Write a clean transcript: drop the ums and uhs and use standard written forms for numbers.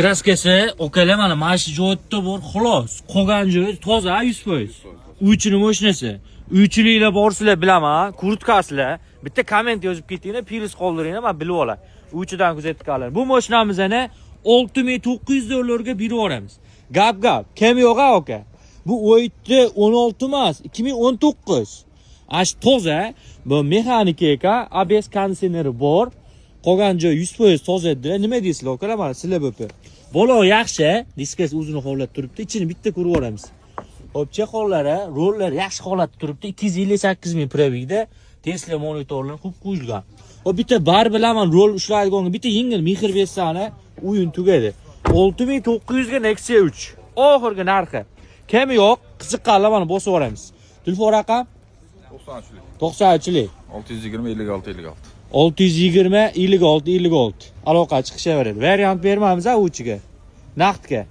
Краска si okalar, mana shu joyda bor, xolos. Qolgan joyi toza, 100%. Uychini mashinasi. Uychiliklar borsizlar, bilaman, kurtkasizlar. Bitta komment yozib ketinglar, plyus qoldiringlar, men bilib olay. Uychidan kuzatganlar. Bu mashinamizni 6900 dollarga berib yuboramiz. Gap gap, kam yo'q ha, aka. Bu 17, 16 emas, 2019. Ash toza, bu mexanika ekan, ABS, konditsioneri bor. Qolgan joy 100% toza edilar. Nima deysizlar, akalar, mana sizlar bo'pi. Bola yaxshi, diskasi o'zini holatda turibdi. Ichini bitta ko'rib yuboramiz. Xo'p, чехол lari, rollar yaxshi holatda turibdi. 258 ming пробег da Tesla monitorlar qo'yib qo'yilgan. Xo'p, bitta bar bilaman, rol ushlaydigan bitta yengil mehr bersani, o'yin tugadi. 6900 ga Nexia 3. Oxirgi narxi. Kami yo'q, qiziqqanlar mana bosib yuboramiz. Telefon raqam? 93lik. 93lik. 620 56 56. 620 56 56. Aloqa chiqishaveradi. Variant bermaymiz ha uchiga. Naqdga.